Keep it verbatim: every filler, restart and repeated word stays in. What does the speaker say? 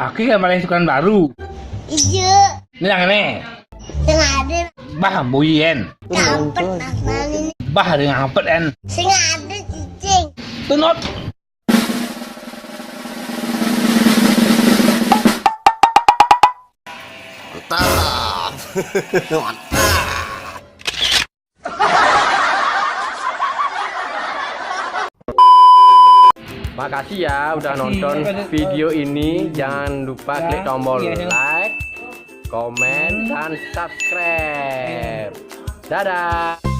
Aki kan malah tukang baru. Iya. Ini yang ini. Sing ada. Bah, buyen. Kampet nah ini. Bah, dengan ngampet en. Sing ada cicing. Tunut. Mantap. Mantap. Makasih ya udah nonton video ini. Jangan lupa klik tombol like, komen, dan subscribe. Dadah.